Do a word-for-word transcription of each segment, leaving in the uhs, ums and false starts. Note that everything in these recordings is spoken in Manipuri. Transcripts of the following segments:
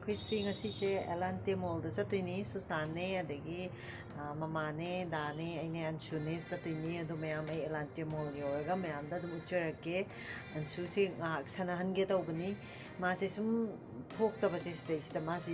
ꯑꯩꯈꯣꯏꯁꯤ ꯉꯁꯤꯁꯦ ꯑꯦꯂꯥꯟꯇꯦ ꯃꯣꯜꯗ ꯆꯠꯇꯣꯏꯅꯤ꯫ ꯁꯨꯁꯥꯟꯅꯦ, ꯑꯗꯒꯤ, ꯑ, ꯃꯃꯥꯅꯦ, ꯗꯥꯅꯦ, ꯑꯩꯅꯦ, ꯑꯟꯁꯨꯅꯦ ꯆꯠꯇꯣꯏꯅꯤ꯫ ꯑꯗꯣ ꯃꯌꯥꯝ ꯑꯩ ꯑꯦꯂꯥꯟꯇꯦ ꯃꯣꯜ ꯌꯧꯔꯒ ꯃꯌꯥꯝꯗ ꯑꯗꯨꯝ ꯎꯠꯆꯔꯛꯀꯦ꯫ ꯑꯟꯁꯨꯁꯦ ꯉꯥꯏꯍꯥꯛ ꯁꯥꯟꯅꯍꯟꯒꯦ ꯇꯧꯕꯅꯤ꯫ ꯃꯥꯁꯦ ꯁꯨꯝ ꯊꯣꯛꯇꯕꯁꯦ ꯁꯤꯗꯩꯁꯤꯗ ꯃꯥꯁꯦ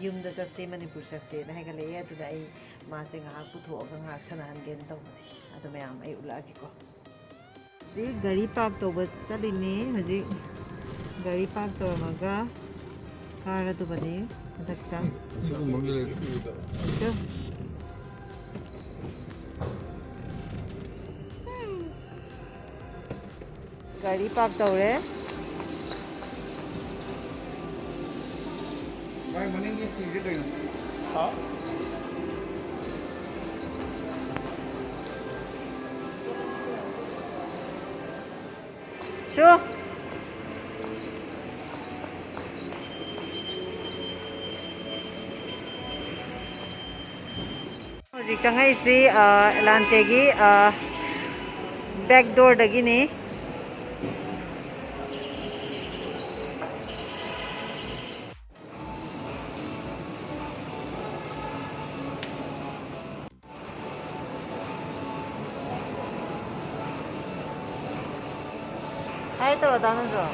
ꯌꯨꯝꯗ ꯆꯠꯁꯦ, ꯃꯅꯤꯄꯨꯔ ꯆꯠꯁꯦꯅ ꯍꯥꯏꯒꯠꯂꯛꯑꯦ꯫ ꯑꯗꯨꯅ ꯑꯩ ꯃꯥꯁꯦ ꯉꯥꯏꯍꯥꯛ ꯄꯨꯊꯣꯛꯑꯒ ꯉꯥꯏꯍꯥꯛ ꯁꯥꯟꯅꯍꯟꯒꯦꯅ ꯇꯧꯕꯅꯤ꯫ ꯑꯗꯣ ꯃꯌꯥꯝ ꯑꯩ ꯎꯠꯂꯛꯑꯒꯦꯀꯣ꯫ ꯍꯧꯖꯤꯛ ꯒꯥꯔꯤ ꯄꯥꯔꯛ ꯇꯧꯕ ꯆꯠꯂꯤꯅꯦ꯫ ꯍꯧꯖꯤꯛ ꯒꯥꯔꯤ ꯄꯥꯔꯛ ꯇꯧꯔꯝꯃꯒ ꯀꯥꯔꯗꯨꯕꯅꯤ ꯃꯊꯛꯇ꯫ ꯁꯤꯒꯨꯝꯕ ꯑꯃ ꯂꯩꯔꯦ꯫ ꯆꯣ꯫ ꯒꯥꯔꯤ ꯄꯥꯔꯛ ꯇꯧꯔꯦ꯫ ꯚꯥꯏ, ꯃꯅꯤꯡꯒꯤ ꯀꯤꯁꯦ ꯀꯩꯅꯣ? ꯍꯥ? ꯁꯨ꯫ ꯍꯧꯖꯤꯛ ꯆꯪꯉꯛꯏꯁꯤ, ꯑ, ꯑꯦꯂꯥꯟꯇꯦꯒꯤ, ꯑ, ꯕꯦꯛ ꯗꯣꯔꯗꯒꯤꯅꯤ꯫ ꯍꯥꯏ ꯇꯧꯔ ꯇꯥꯟꯅꯗ꯭ꯔꯣ?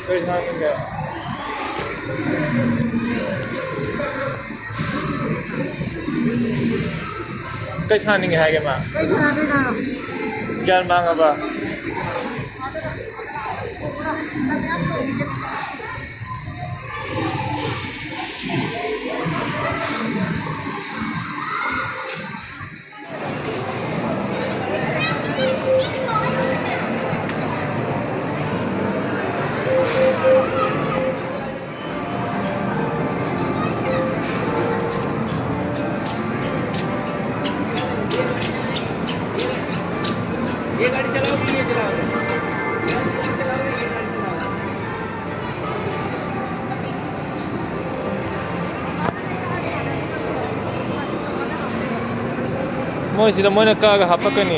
ꯀꯩ ꯁꯥꯟꯅꯅꯤꯡꯒꯦ? ꯀꯩ ꯁꯥꯟꯅꯅꯤꯡꯒꯦ ꯍꯥꯏꯒꯦ ꯃꯥ? ꯀꯩ ꯁꯥꯟꯅꯗꯣꯏꯅꯣ? ꯒ꯭ꯌꯥꯟ ꯃꯥꯡꯉꯕ? ये गाड़ी चलाओ कि ये चलाओ? ये गाड़ी चलाओ कि ये गाड़ी चलाओ? ꯃꯣꯏꯁꯤꯗ ꯃꯣꯏꯅ ꯀꯛꯑꯒ ꯍꯥꯞꯄꯛꯀꯅꯤ꯫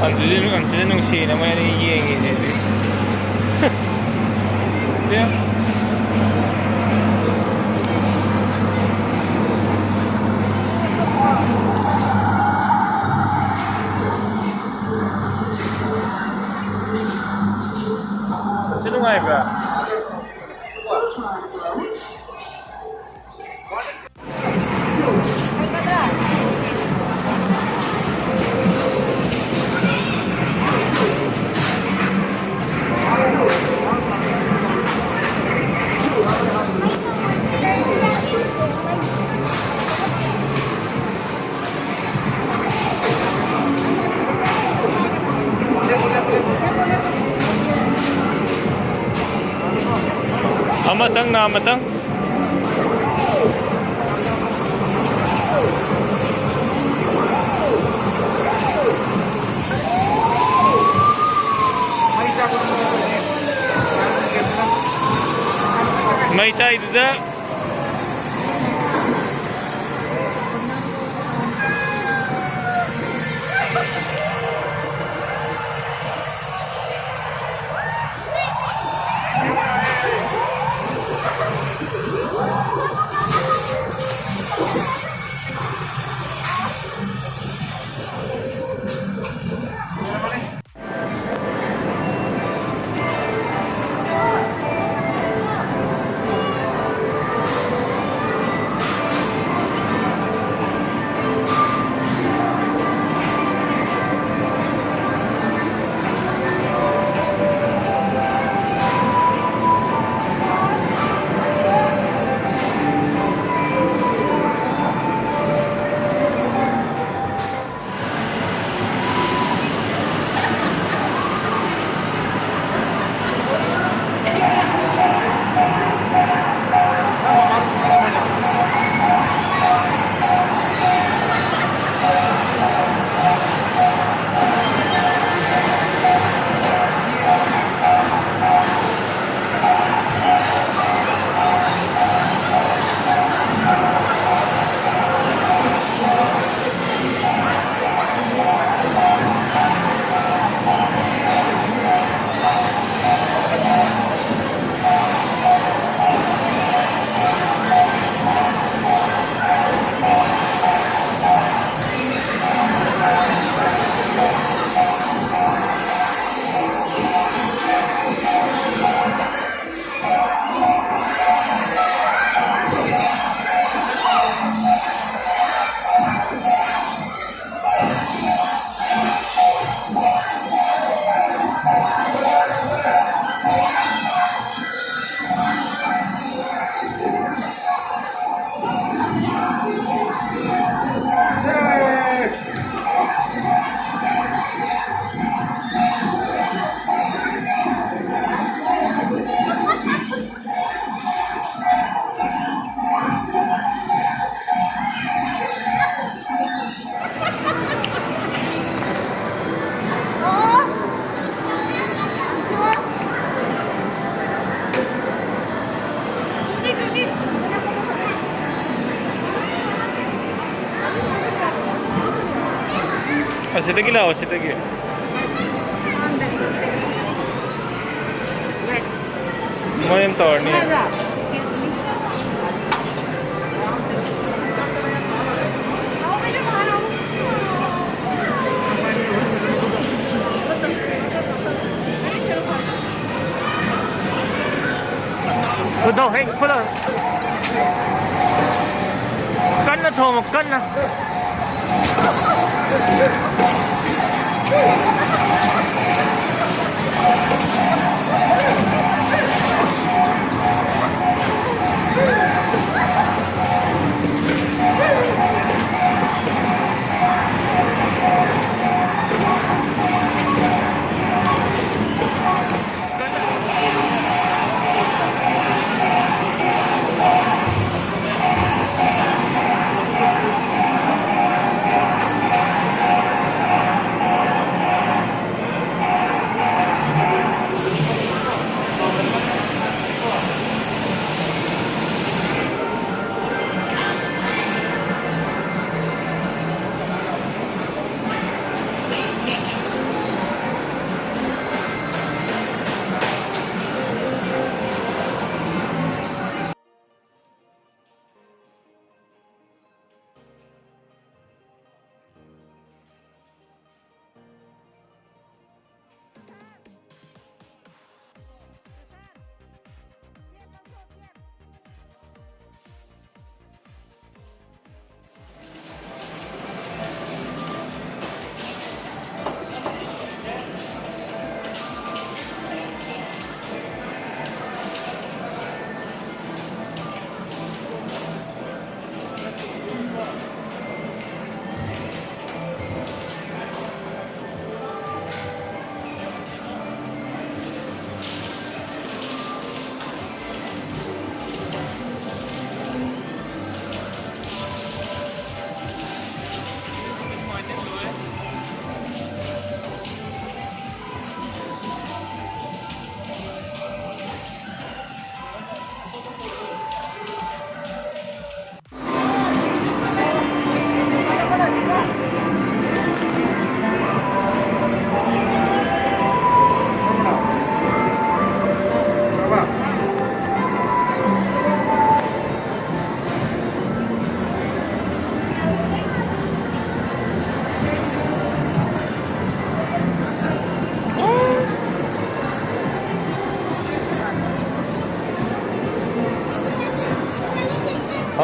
ꯑꯗꯨꯗꯤ, ꯑꯗꯨꯗꯤ ꯅꯨꯡꯁꯤꯅ ꯃꯣꯏ ꯑꯅꯤ ꯌꯦꯡꯉꯤꯁꯤꯗꯤ꯫ ꯁꯤ ꯅꯨꯡꯉꯥꯏꯕ꯭ꯔꯥ? ꯑꯃꯇꯪ ꯅꯥ ꯑꯃꯇꯪ꯫ ꯃꯩ ꯆꯥꯏꯗꯨꯗ꯫ ꯑꯁꯤꯗꯒꯤ ꯂꯥꯛꯑꯣ, ꯁꯤꯗꯒꯤ꯫ ꯃꯣꯏ ꯑꯗꯨꯝ ꯇꯧꯔꯅꯤ꯫ ꯐꯨꯗꯧ, ꯍꯦꯛ ꯐꯨꯗꯧ꯫ ꯀꯟꯅ ꯊꯣꯝꯃꯨ, ꯀꯟꯅ꯫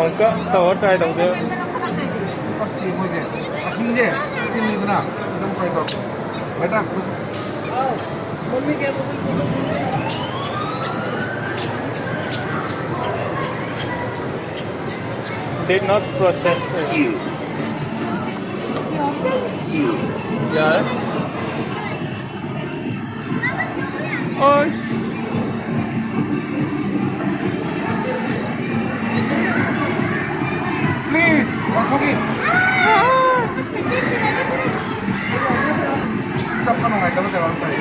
ꯑꯃꯨꯛꯀ ꯇꯧꯔ try ꯇꯧꯗꯣꯏꯕ꯫ ꯃꯣꯏꯁꯦ ꯑꯁꯤꯁꯦ ꯆꯤꯡꯉꯤꯗꯅ ꯑꯗꯨꯝ try ꯇꯧꯔꯛꯄ꯫ Madam. Did not process it. ꯌꯥꯔꯦ꯫ ꯑꯣꯏ꯫ Please, ꯂꯧꯊꯣꯛꯈꯤ꯫ ꯆꯠꯄ ꯅꯨꯡꯉꯥꯏꯇꯕ ꯖꯒꯥ ꯑꯃ ꯇꯥꯏ꯫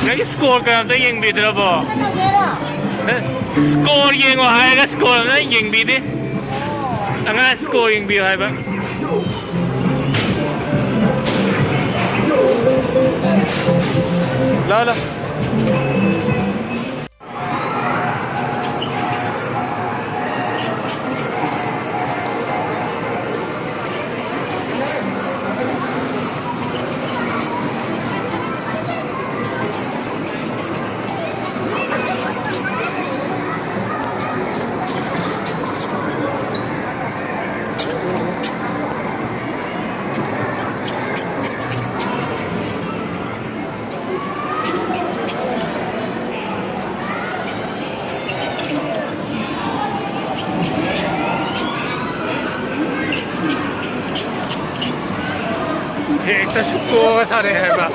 ꯅꯪ score ꯀꯩꯝꯇ ꯌꯦꯡꯕꯤꯗ꯭ꯔꯕꯣ? Score ꯌꯦꯡꯉꯣ ꯍꯥꯏꯔꯒ score ꯑꯝꯇ ꯌꯦꯡꯕꯤꯗꯦ꯫ ꯑꯉꯥꯡ score ꯌꯦꯡꯕꯤꯌꯨ ꯍꯥꯏꯕ꯫ ꯂꯥꯎ, ꯂꯥꯎ꯫ ꯁꯨꯛꯇꯣꯛꯑꯒ ꯁꯥꯟꯅꯩ ꯍꯥꯏꯕ꯫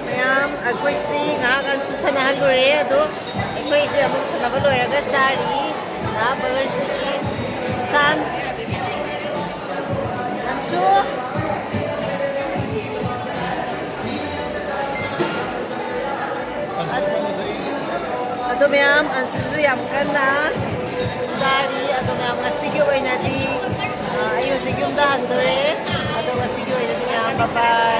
ꯃꯌꯥꯝ, ꯑꯩꯈꯣꯏꯁꯤ ꯉꯥꯏꯍꯥꯛ ꯑꯃꯁꯨ ꯁꯥꯟꯅꯍꯜꯂꯨꯔꯦ꯫ ꯑꯗꯣ ꯑꯩꯈꯣꯏꯁꯦ ꯑꯃꯨꯛ ꯁꯥꯟꯅꯕ ꯂꯣꯏꯔꯒ ꯆꯥꯔꯤ꯫ ꯉꯥ ꯕꯔꯒꯔꯁꯤ ꯁꯥꯟ ꯑꯟꯁꯨ꯫ ꯑꯗꯣ ꯃꯌꯥꯝ, ꯑꯟꯁꯨꯁꯨ ꯌꯥꯝ ꯀꯟꯅ ꯆꯥꯔꯤ꯫ ꯑꯗꯣ ꯃꯌꯥꯝ, ꯉꯁꯤꯒꯤ ꯑꯣꯏꯅꯗꯤ, ꯑ, ꯑꯩ ꯍꯧꯖꯤꯛ ꯌꯨꯝꯗ ꯍꯟꯗꯣꯔꯦ꯫ ꯑꯗꯣ ꯉꯁꯤꯒꯤ ꯑꯣꯏꯅꯗꯤ ꯃꯌꯥꯝ, bye bye꯫